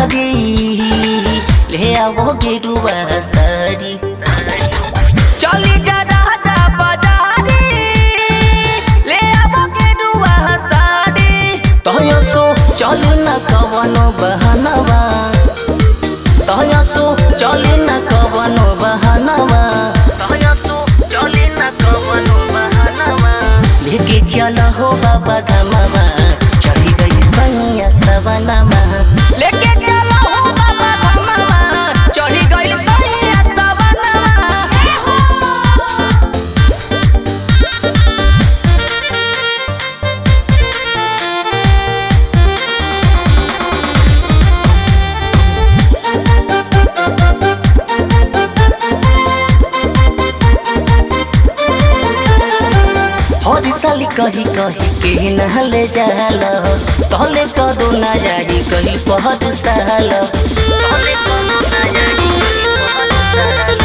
बाजारी, ले आवो गेरुआ साड़ी। चली जा राजा बाजारी, ले आवो गेरुआ साड़ी। तोया सो चलू न कवनो बहानवा, तोया सो चलू न कवनो बहानवा, तोया सो चलू न कवनो बहानवा। लेके चल हो बाबा धमवा, चढ़ी गई सैया सवनमा। लेके चलो हो बाबा धमवा, चढ़ी गई सैया सवनमा। हर साल कही कही के नहले जाल, तहले करो ना जाही कही पहर साल, तहले करो ना जाही कही पहर साल।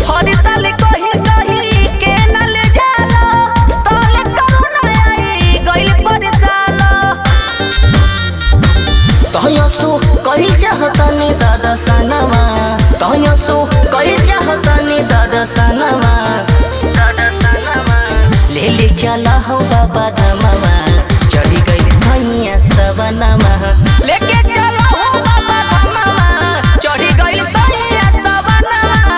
हर साल कही कही के न ले जालो, तोले करुणा आई गइल पर साल। तहया सो कही चाहतनी दादा सनवा, तहया सो कही चाहतनी दादा सनवा, दादा सनवा। ले ले चला हो बाबा धमवा, चढ़ी गई सैया सवनमा। लेके चलो हो बाबा धमवा, चढ़ी गइल सैया सवनमा।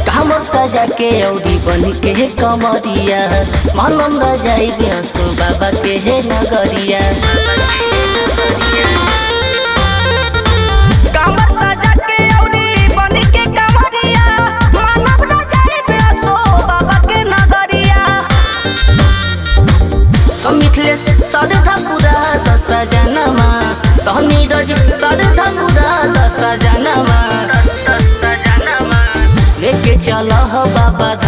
कामर सजा के औरी बन के कमरिया, मनम रजाई बेसो बाबा के हे नगरिया। कामर सजा के औरी बन के कमरिया, मानव रजाई बेसो बाबा के नगरिया। तो मिथलेश सरधा पुरा दस जनमा, तो नीरज सरधा पुरा दस जनमा। लेके चल हो बाबा।